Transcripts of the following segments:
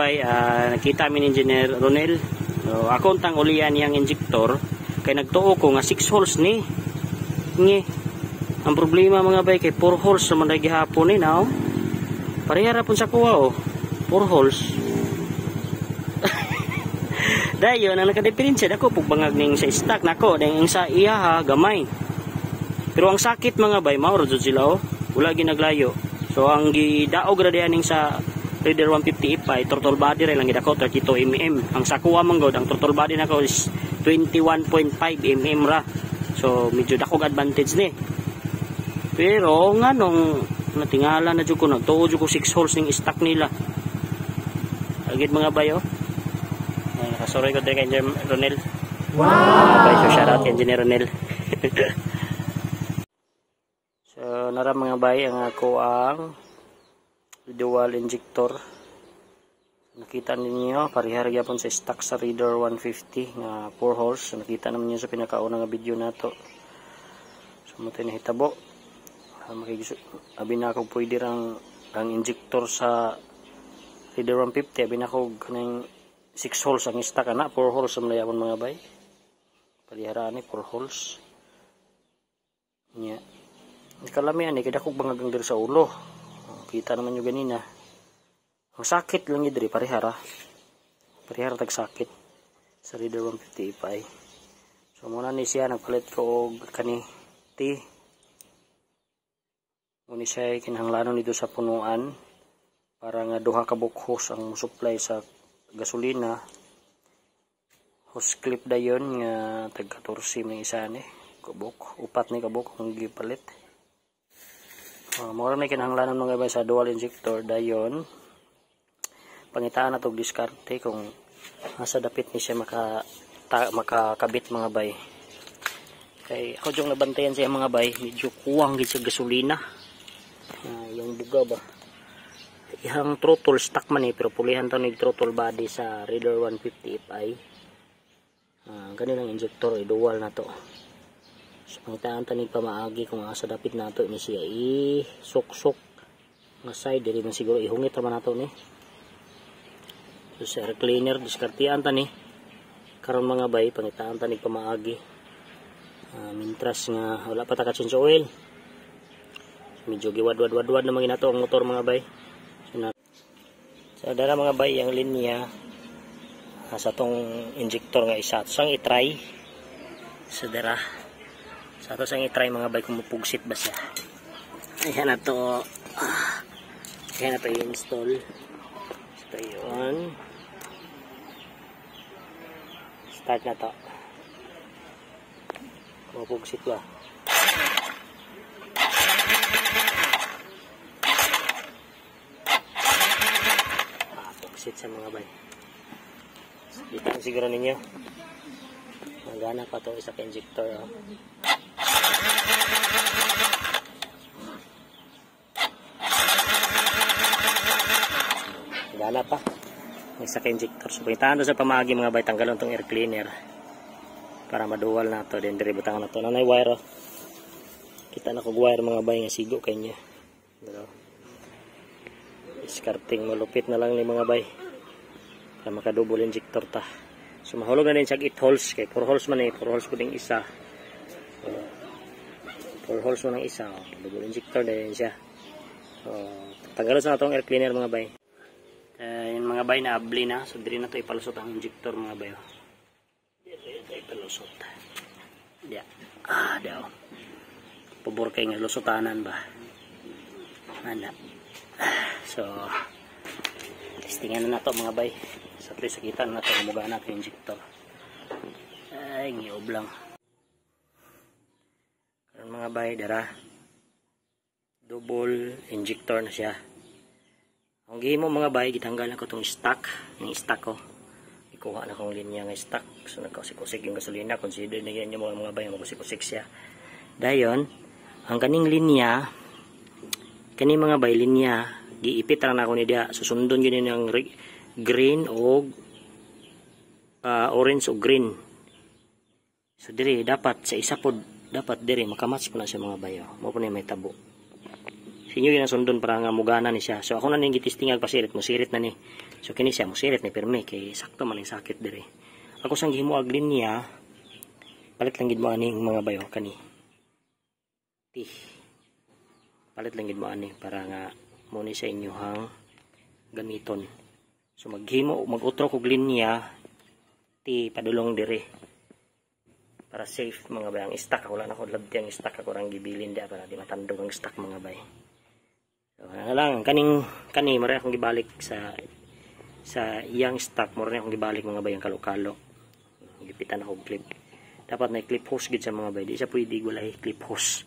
bay, nakita mi ni Engineer Ronel. So, ako tang ulian niyang injector kay nagtuo ko nga 6 holes ni. Ngi. Ang problema mga bay kay 4 holes naman ra gihapon ni now. Pareha ra pun sa kuha oh. 4 holes. Dayon ang nakadiferensya dako pug bangag ning sa stock nako dahil ang sa iya ha gamay. Pero ang sakit mga bay mao ra jud sila oh. Wala ginaglayo. So ang gidaog ra diha ning sa Raider 150 FI, throttle body ra lang gid ako 32 mm. Ang sa kuha man gud ang throttle body nako is 21.5 mm ra. So medyo dakog advantage ni. Pero nganong natingala na jud ko, nagtuo jud ko 6 holes ning stock nila. Agid mga bayo. Ay, nakasuroy ko din kay Engineer Ronel. Wow! Mga bay, so shout out kay Engineer Ronel. So nara mga bay ang ako ang dual injector. Nakita ninyo pareha ra gyapon sa stock sa Raider 150 nga 4 holes. So, nakita naman niyo sa pinakauna nga video nato. So mo tayo nahitabo. Abi na ako pwede rang ang injector sa Raider 150, abi na ako kaning 6 holes ang stock ana, 4 holes ang layawon mga bay. Pareha ni 4 holes. Nya. Kalami ani kay dako bangag ang diri sa ulo. Kita naman nyo ganina. Ang sakit lang yun diri parehara. Parehara tag sakit sa Raider 150 FI. So muna ni siya nagpalit ko og kani T. Muna siya kinahanglanon dito sa punuan para nga duha ka hose ang supply sa gasolina. Hose clip dayon nga tag 14 may isa ni kabuk, upat ni kabuk ang gipalit. Mura na kinahanglanon mga bay sa dual injector. Dayon pangitaan na tog diskarte kung asa dapit ni siya makakabit mga bay. Kay ako dyong nabantayan siya mga bay, medyo kuwang gid sa gasolina. Yung buga ba. Ihang throttle stock man eh, pero pulihan ta nig throttle body sa Raider 150 FI. Kanilang injector eh, dual na to. So pangitaan ta nig pamaagi kung asa dapit nato ni siya i-sok-sok nga side diri man siguro ihungit ra man nato ni. So sa air cleaner diskartean ta ni karon mga bay, pangitaan ta nig pamaagi. Mintras nga wala pa ta ka change oil. So, medyo giwadwad-wadwad na man ginato ang motor mga bay. So, so dara mga bay ang linya sa tong injector nga isa. So ang i-try sa dara. Sa ato sang i-try mga bay kung mapugsit ba siya. Ayan na to. Ayan na to i-install. So yun. Start na to. Mapugsit ba? Pugsit sa mga bay. So, dito siguro ninyo. Magana pa to isa ka injector. Oh. Gana pa may isa ka injector. So pangitaan to sa pamaagi mga bay, tanggalon tong air cleaner para madual na to. Then diri butangan na to nanay wire oh. Kita na kog wire mga bay nga sigo kay niya. Pero diskarting malupit na lang ni mga bay para makadouble injector ta. So mahulog na din siya 8 holes kay 4 holes man eh, 4 holes pud ning isa. So 4 holes man ang isa, oh. Double injector din siya. So tanggalon sa atong air cleaner mga bay. Yung mga bay na abli na, so diri na to ipalusot ang injector mga bay. Diri ito ipalusot. Diya. Daw. Pabor kay nga lusutanan ba. Ana. So testingan na nato mga bay. So at least kita na nato kung muga na ang injector. Ay, ngiob lang. Karon mga bay dara. Double injector na siya. Ang gihimo mga bay, gitanggal na ko tong stock, yung stock ko. Ikuha na kong linya nga stock. So nagkausik-usik yung gasolina, consider na yan yung mga bay, magusik-usik siya. Dayon, ang kaning linya, kaning mga bay linya, giipit ra na ako ni diha. Susundon gyud ni ang green o orange o green. So diri dapat sa isa pod, dapat diri makamatch po na siya mga bayo. Mao po ni may tabo. Sa inyo yun ang sundon para nga mugana ni siya. So ako na ning gitistingag pasirit, musirit na ni. So kini siya musirit ni pirmi kay sakto man ang sakit diri. Ako sang gihimo og linya, palit lang gid mo ani mga bayo kani. Ti. Palit lang gid mo ani para nga mo ni sa inyohang gamiton. So maghimo mag-utro kog linya ti padulong diri. Para safe mga bay ang stock, wala na ko labti ang stock, ako rang gibilin dia para di matandog ang stock mga bay. So ana lang kaning kani mura akong gibalik sa iyang stock, mura akong gibalik mga bay ang kalo-kalo. Gipitan ako og clip. Dapat na clip hose gid sa mga bay, di siya pwede walay clip hose.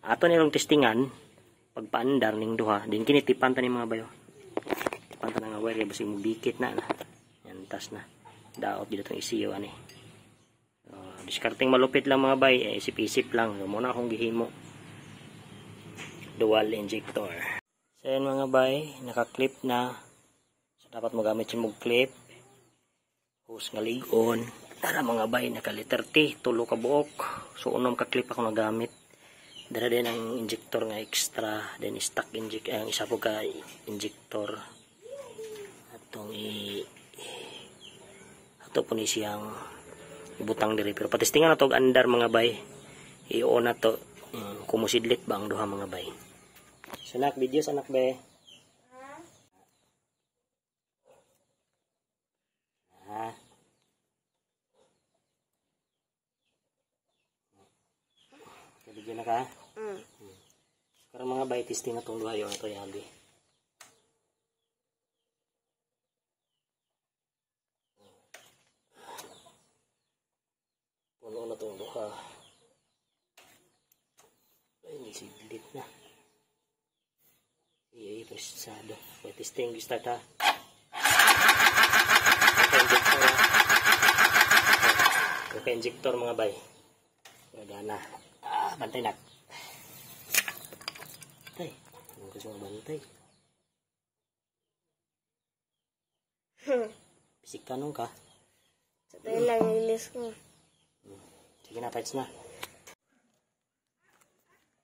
Ato nilong testingan pagpaandar ning duha, din kini tipan ta ni mga bayo. Tipan ta na nga wire basig mo dikit na na. Yan tas na. Daot gid atong isiyo ani. Diskarteng malupit lang mga bay, eh, isip-isip lang. So, muna akong gihimo dual injector. So yan mga bay, naka-clip na. So dapat mo gamit yung clip. Hose nga lig-on. Tara mga bay, naka letter T, tulo ka buok. So unom ka clip ako nagamit. Dara din ang injector nga extra, then stock inject ang isa po ka injector. Atong i ato po ni siyang ibutang diri, pero patestingan na to og andar mga bay. I-on na to kumusidlit ba ang duha mga bay. So nak video sa anak be. Ha. Video na ka? Karon mga bay, testing na tong duha yon ato yabi. Puno na tong duha. Ay, nisidlit na. Ay, presado. Okay, testing, start ha. Okay, injector ha. Okay, injector mga bay. Gana. Ah, bantay na. Tay, ano kasi mga bantay? Pisik ka nung ka. Sa tayo lang ilis ko. Sige na, fights na.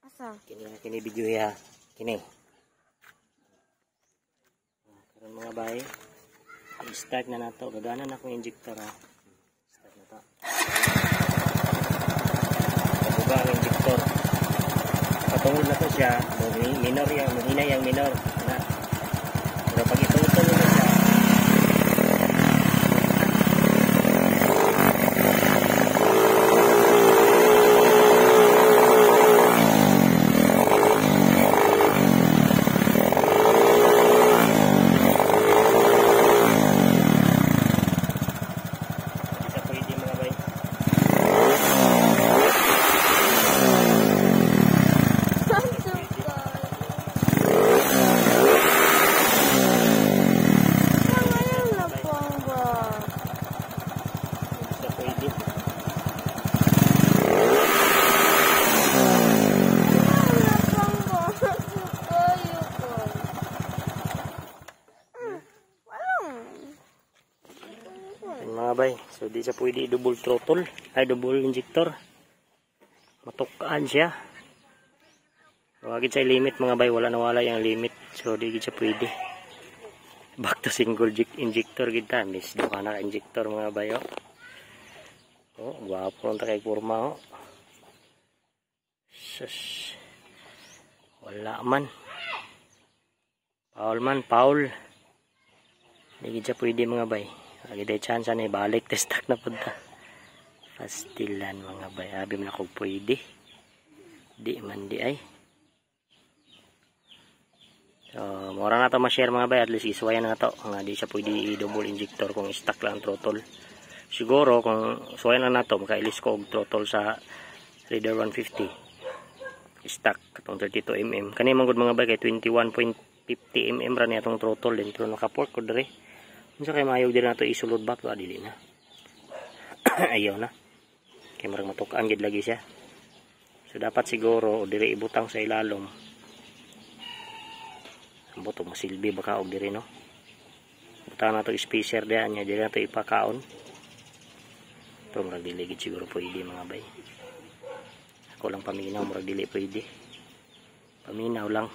Asa? Kini na, kini video ya. Kini. Karon mga bay, i-start na nato. Gagana na akong injector ha. Start na to. Kabuga ang injector. Patungod na to siya. Minor yang, mahina yang minor. Na. Pero pag itungtong mo siya, isa pwede mga bay. Isa pwede. Mga bay, so di siya pwede double throttle, ay double injector. Matukaan siya. Wag sa limit mga bay, wala na wala yung limit. So di gid siya pwede. Back to single injector gid ta, miss do ka na injector mga bay oh. Oh, gwapo lang ta kay kurma oh. Sus. Wala man. Paul man, Paul. Di gid siya pwede mga bay. Lagi tayo chance na ibalik, test na punta. Pastilan mga bay. Abi man ako pwede. Di man di ay. So, mura na to ma-share mga bay. At least isuwayan na to. Nga di siya pwede i-double injector kung stuck lang ang throttle. Siguro kung suwayan na to, makailis ko og throttle sa Raider 150. Stuck katong 32 mm. Kani man gud mga bay kay 21.50 mm ra niya atong throttle din, pero naka-pork ko diri. Unsa kay maayo diri nato isulod ba pero dili na. Ayaw na. Kay murag matuk-an gid lagi siya. So dapat siguro o diri ibutang sa ilalom. Ambot og masilbi baka og diri no. Butang nato spacer diha nya diri nato ipakaon. Pero murag dili gid siguro pwede mga bay. Ako lang paminaw, murag dili pwede. Paminaw lang.